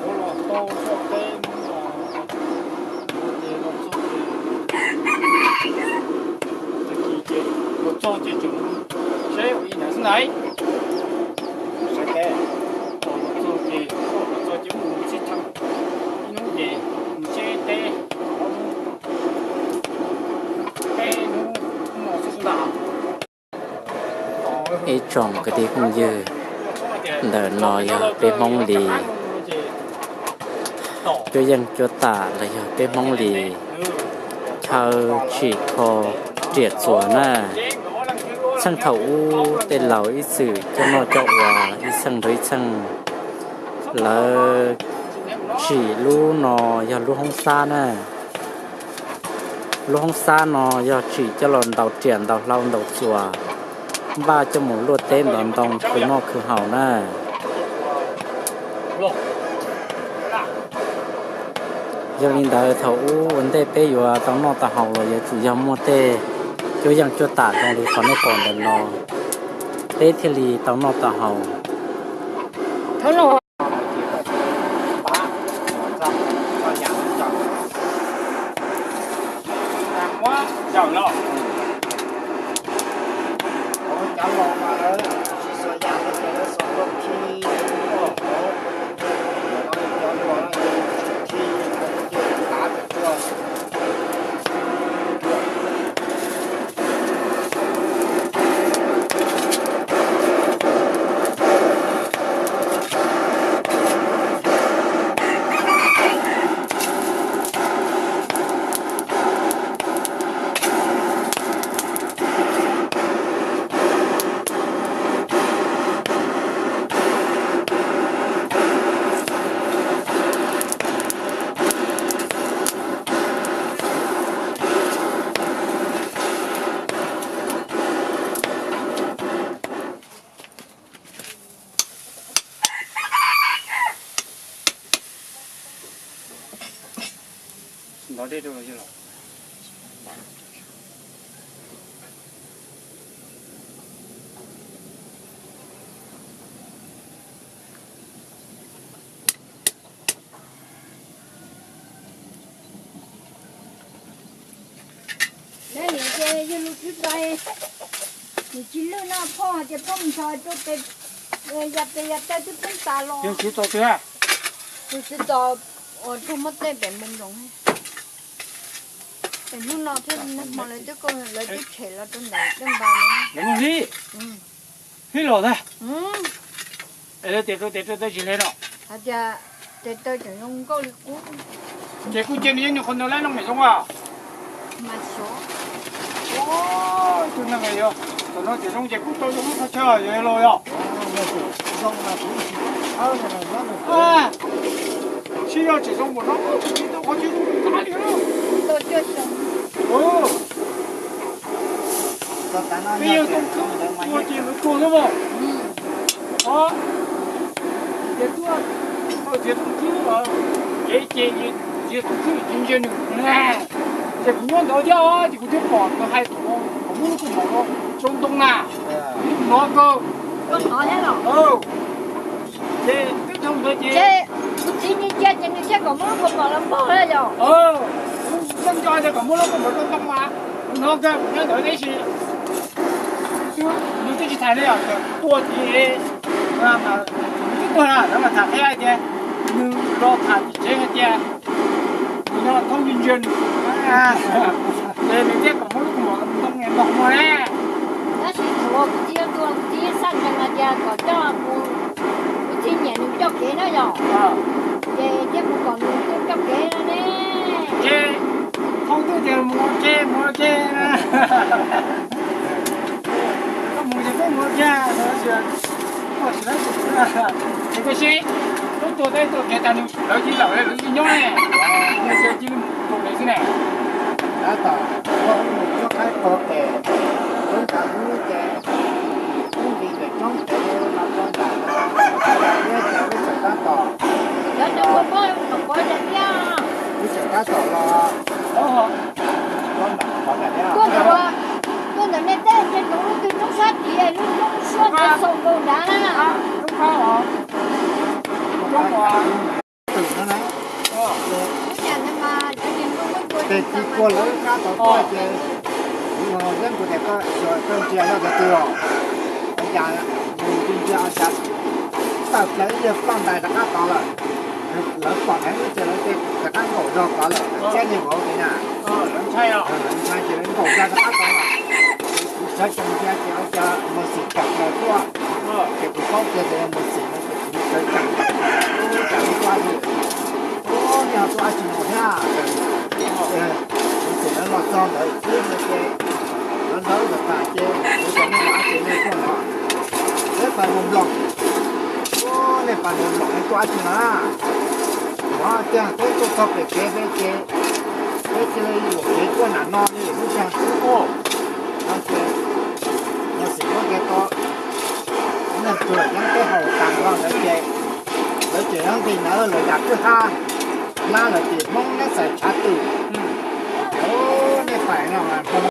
Ua los tau txog teb hnub no, ces los txog ces, tag kis ces los txog ces tseem mus seb ua ib nrad xwb ntag. Sawv teb, los txog ces, los txog ces mus txhib chaw ib hnub ces mus seb teb ob hnub, peb hnub, hnub no xwb xwb ntag. Ib tsoom kwv tij phooj ywg, ntawm no yog peb Hmoob Lis cuab yeej cuab tam los yog peb Hmoob Lis chaw tsim kho riam txuas na. Txheej thaum ub tej laus ib txwm coj noj coj ua ib txheej rau ib txheej, lawv tsim lub no yog lub hoob xab na. Lub hoob xab no yog tsim coj los ntaus riam ntaus hlau ntaus txuas, npaj coj mus luaj teb ntov ntoo khwv noj khwv haus na. Yog li ntawd thaum ub ua ntej peb yuav tau noj tau haus los yuav tsum yog muaj tej cuab yeej cuab tam zoo li qhov nej pom ntawm no, peb thiaj li tau noj tau haus. Neb niam ces yog lus twb dai, nws tsis lwj no, phauj hais tias phauj mus nrho rau pem, ya pem ya taw twb poob tas los. Yog tsis tau tiag. Tus txiv txos uas raug muab tej pem npoo nroos. Es hnub no thiab nag hmo lawv twb, lawv twb tshem los rau ntawm tej npas no. Lawv muaj hib, hib los ntag. Es lawv tias rau tes rau taw tsis hle no. Hais tias tes taw tseem zoo nkauj li qub. Ces kuj cia nws yeej nws qhov ntawd lawm no mas zoo as. Mas xyov. Tus neeg yog, thaum no tseem zoo ces kuj tau zoo lub qhov chaw yog los yog. Sib zog tseem zoo npaum no, tsis tau qhov chaw zoo qab li. Peb yog tooj khwb ua ces lawv tuag xwb mas. O, ces tuaj tau txiav tooj khwb, ces ces txiav tooj khwb ces ntsia nws. Ces kuv nyob ntawd thiab ces kuv thiaj pom nws hais kom muab lub kua muag rau ntoo na. Hnov kawg. Ces twb dhau ntawd ces kuv txiv nws cia ces nws thiaj kom muab lub kua muag los npog yom. Kuv txeej nco tias kom muab lub kua muag rau ntoo mas kuv hnov kawg kuv nyob ntawd tib si. Nws twb tsis tham li os, tuag ces nws twb tuag lawm, lawv mas tham qhia hais tias nws los tham tim tsev hais tias nws nyob thoob ntsia ntsia nws, ces nws thiaj kom muab lub kua muag rau ntoo npog muag na. Tab sis thaum kuv txiv tuag kuv txiv xaj nkees hais tias kom coj kuv, kuv txiv nyiam nws coj kev na yom. Ces thiaj mus kom nws tuaj coj kev no ne. Ces thoob twb tias mus ua ke mus ua ke na. Koj mus ces peb mus ua ke, ces koj seb, lub tuag teb tuag kev tas nws lawv cia lawm lawv cia nyob ne, nws cia li mus ua ke xwb ne. Tab tom mus nyob qab pog pem, lub nrad lub ces lub nti pem roob pem no rau nram no, thiab ces wb tseem tab tom, wb tseem tab tom los, tuaj ntawm nej tej ces roob lub twg roob sab tid lub roob suab ntawd xaus nkaus nrad na. Ces tsis tuag lawv qab tod tuaj ces, kuv yeej kuv tias koj xyuas koj ntsia nyob tag twg os, ua cas mus ntsia ntsia ua cas tawm plaws ib yawg ploj ntais rov qab tod lawm. Lawv pom dheev ces lawv rov qab nkaum zog tod lawm, thiab niag vauv tias na, lawv ntshai ces lawv nkaum zog rov qab tod lawm. Kuv sawv tsees ntsia ces ua cas Mos Xim tawm plaws tuaj, ces kuv paub tias yog Mos Xim no ces kuv sawv tsees ntsia, ua cas tuaj dab tsi, ua cas tuaj dab tsi no thiab. Mos Xim lawv los txog ntawd xwb no ces lawv ntawd lawv tas ces kuv tias nej ua dab tsi nej tuaj no, nej pais mus nploos, nej pais mus nploos nej tuaj dab tsi no na. Ua tiag, peb tuaj txog pem kev peb ces peb cia li yuam kev tuaj nram no li lub sij hawm xwb. No ces Mos Xim muab kiag tau neeg tuag yeeb peb haus tas nrho ntawd ces lawv ces yeej nqis ntawd lawv yam kwj ha, lawv lawv ces Hmoob neb txais tshav twm, nej pais no mas